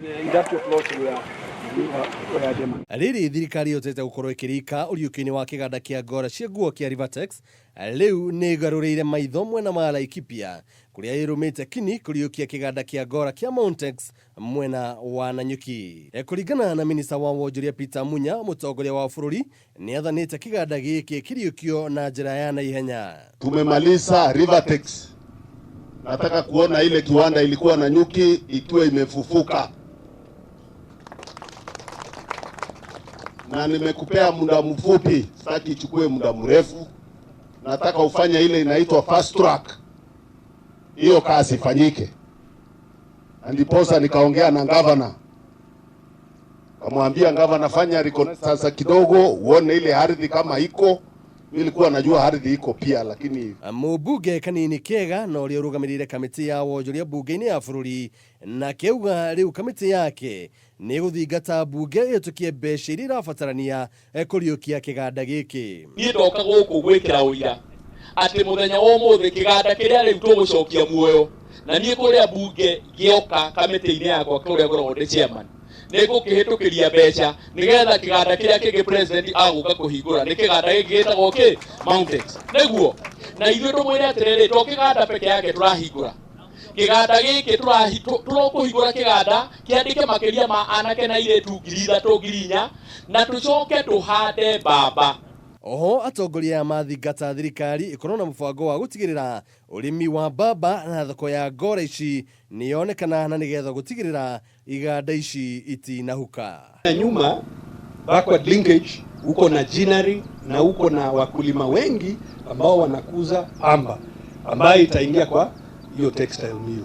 The industrial plots were demand. Rĩrĩ thirikari yotete gũkorwo ĩkĩrika ũriũkio-inĩ wa kĩganda kĩa ngora cia nguo kĩa Rivatex, rĩu nĩ ĩgarũrĩire maitho mwena wa Laikipia kũrĩa ĩrũmĩte kini kũriũkia kĩganda kĩa ngora kĩa Mountex mwena wa Nanyuki. Kũringana na minista wa wonjoria Peter Munya, mũtongoria wa bũrũri nĩ athanĩte kĩganda gĩkĩ kĩriũkio na njĩra ya naihenya. Tumemaliza Rivatex. Nataka kuona ile kiwanda ilikuwa Nanyuki ikiwa imefufuka, na nimekupea muda mfupi, sitaki ichukue muda mrefu. Nataka ufanye ile inaitwa fast track, hiyo kazi ifanyike. Na ndiposa nikaongea na gavana, kamwambia gavana, fanya reconnaissance kidogo, uone ile ardhi kama iko. Nilikuwa najua ardhi iko pia, lakini Mũmbunge Kanini Kega na ũrĩa ũrũgamĩrĩire kamĩtĩ ya wonjoria mbunge-inĩ ya bũrũri na kĩauga rĩu kamĩtĩ yake nĩ ĩgũthingata mbunge ĩhĩtũkie mbeca iria irabatarania kũriũkia kĩganda gĩkĩ. Niĩ ndoka gũkũ gwĩkĩra ũira atĩ mũthenya wa ũmũthĩ kĩganda kĩrĩa rĩu tũgũcokia muoyo, na niĩ kũrĩa mbunge ngĩoka kamĩtĩ-inĩ yakwa kũrĩa ngoragwo ndĩ chairman, nĩ ngũkĩhĩtũkĩria mbeca nĩgetha kĩganda kĩrĩa kĩngĩ president agũka kũhingũra nĩ kĩganda gĩkĩ gĩtagwo kĩ Mountex. Nĩguo na ithuĩ tũmwĩre atĩrĩrĩ, to kĩganda peke yake tũrahingũra, kĩganda gĩkĩ tũrokũhingũra kĩganda kĩandĩke makĩria ma anake na airĩtu 3,000 4,000, na tũcoke tũhande mbamba. Oho atongoria aya mathingata thirikari ĩkorwo na mũbango wa gũtigĩrĩra ũrĩmi wa mbamba na thoko ya ngora ici nĩyonekana na nĩgetha gũtigĩrĩra iganda ici itinahuka. Na nyuma backward linkage, uko na ginnery na uko na wakulima wengi ambao wanakuza pamba ambayo itaingia kwa hiyo textile mill.